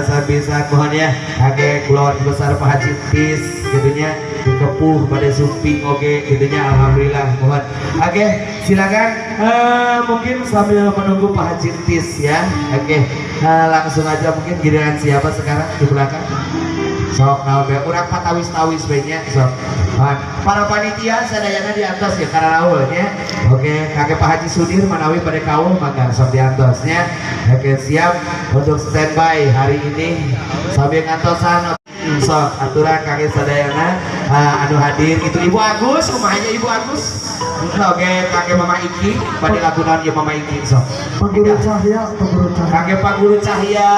Bisa mohon ya kangge keluarga besar Pak Haji Tis gitunya dikepuh pada sumping, oke gitunya, alhamdulillah mohon. Oke, silakan, mungkin sambil menunggu Pak Haji Tis ya. Oke, langsung aja, mungkin giliran siapa sekarang di belakang? Sok naon be urang patawis-tawis we nya, sok. Mohon. Para panitia sadayana di atas ya, kararaul nya. Oke, kangge Pak Haji Sudir manawi pada kaum mangga sok di atas nya. Oke, siap untuk standby hari ini sambil ngantosan, sok aturan kangge sadayana anu hadir itu. Ibu Agus kumaha nya, Ibu Agus? Oke, kangge Mama Iki pada lagu naon ya, Mama Iki, sok? Pak Guru Cahya, Pak Guru Cahya. Kangge Pak Guru Cahya,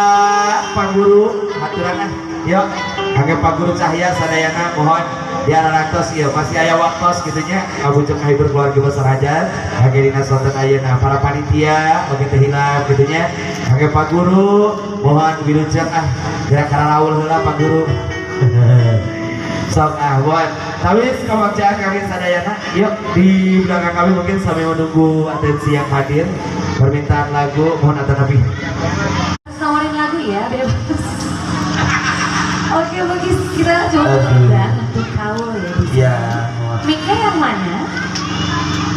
Pak Guru aturan ah. Yuk, kangge Pak Guru Cahya sadayana mohon diararantos ieu masih aya waktos gitu nya, ngabujeng ngahibur keluarga besar aja. Kangge dina sonten ayeuna para panitia oge teu hilap gitu nya. Kangge Pak Guru mohon wilujeng ah, gerak kararaul heula Pak Guru. Sok ah, mohon. Tapi kebagjaan kami sadayana, yuk di belakang kami mungkin sambil menunggu atensi yang hadir permintaan lagu mohon atau nabi. Nawarin lagu ya, bebas. Oke, bagus. Kita coba Oke. tembang untuk kaul ya di sini. Ya, mohon. Mic-nya yang mana?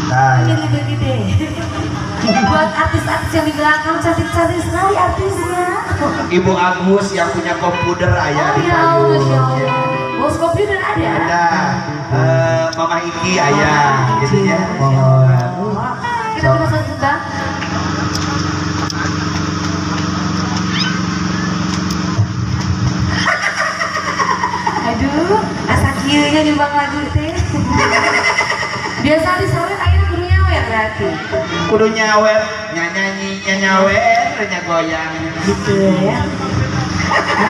Nah, Ini ya. lebih gede. Buat artis-artis yang di belakang, cantik-cantik sekali artisnya. Ibu Agus yang punya komputer ayah Oh di ya, payung. Masya Allah. Bos komputer ada? Ada. Mama Iki ayah, gitu ya. Mohon. Kita coba satu tembang. Aduh, asa kieu nya nyumbang lagu teh. Biasa disawit akhirnya kudu nyawer berarti. Kudu nyawer, nyanyi nyawer, nya goyang. Gitu ya.